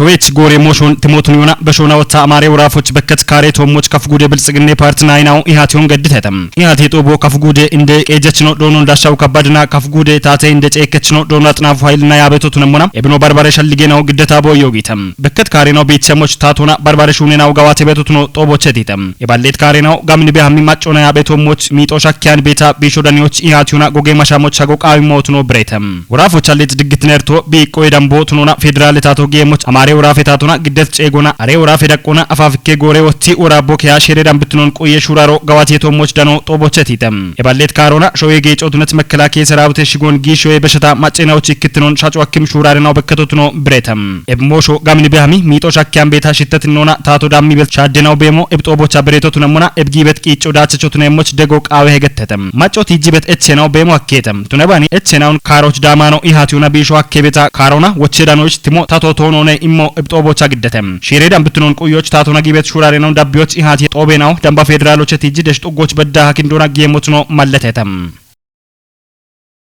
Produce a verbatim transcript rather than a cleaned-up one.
ሮዌች ጎሬ ሞሾን ትሞትን ዮና በሾና ወታ አማሬ ወራፎች በከት ካሬ ቶሞች ከፍጉዴ ብልጽግኔ ፓርትና አይናው ኢሃቲዮን ገድተተም። ኢሃቴ ጦቦ ከፍጉዴ እንደ ቄጀች ነው ዶኖ እንዳሻው ከባድና ከፍጉዴ ታቴ እንደ ጨከች ነው ዶኖ አጥናፉ ኃይልና ያበቶት ነሞና። እብኖ ባርባሬ ሸልጌ ነው ግደታ ቦዮ ጊተም። በከት ካሬ ነው ቤቸሞች ታቶና ባርባሬ ሹኔ ነው ገዋቴ ቤቶት ነው ጦቦቸ ቲተም። የባሌት ካሬ ነው ጋምን ቢያሚ ማጮና ያበቶሞች ሚጦ ሻኪያን ቤታ ቢሾ ዳኒዎች ኢሃቲዮና ጎጌ ማሻሞች ሀጎ ቃዊ ሞት ነው ብሬተም። ወራፎች አሌት ድግት ነርቶ ቢቆ የዳምቦ ትኖና ፌዴራል ታቶ ጌሞች አማሬ ወራፌ ታቶና ግደት ጨጎና አሬ ወራፌ ደቆና አፋፍኬ ጎሬ ወቲ ወራቦ ከያ ሼሬ ዳምብትኖን ቆየ ሹራሮ ገዋቴ ቶሞች ደኖ ጦቦቸ ቲተም። የባሌት ካሮና ሾዬ ጌጮትነት መከላከያ ሰራዊት ሽጎን ጊሾ የበሸታ ማጨናዎች ይክትኖን ሻጮ አክም ሹራርናው በከቶት ነው ብሬተም። ኤብሞሾ ጋምን ቢያሚ ሚጦ ሻኪያን ቤታ ሽተት ኖና ታቶ ዳሚ ቤት ሻደናው ቤሞ እብጦቦቻ ብሬቶት ነሞና እብጊ ቤት ቂጮ ዳቸቾት ነሞች ደጎ ቃዊ ሄገተተም። ማጮት ይጂ ቤት እቼናው ቤሞ አኬተም። ቱነባኒ እቼናውን ካሮች ዳማኖ ኢሃቲዮና ቢሾ አኬ ቤታ ካሮና ወቼ ዳኖች ትሞ ታቶ ቶኖነ ኢሞ እብጦቦቻ ግደተም። ሼሬ ዳምብትኖን ቁዮች ታቶና ጊቤት ሹራሬ ነው ዳቢዎች ኢሃቲ ጦቤናው ደንባ ፌዴራሎች ቲጂ ደሽ ጥጎች በዳ ሀኪንዶና ጌሞት ነው ማለተተም።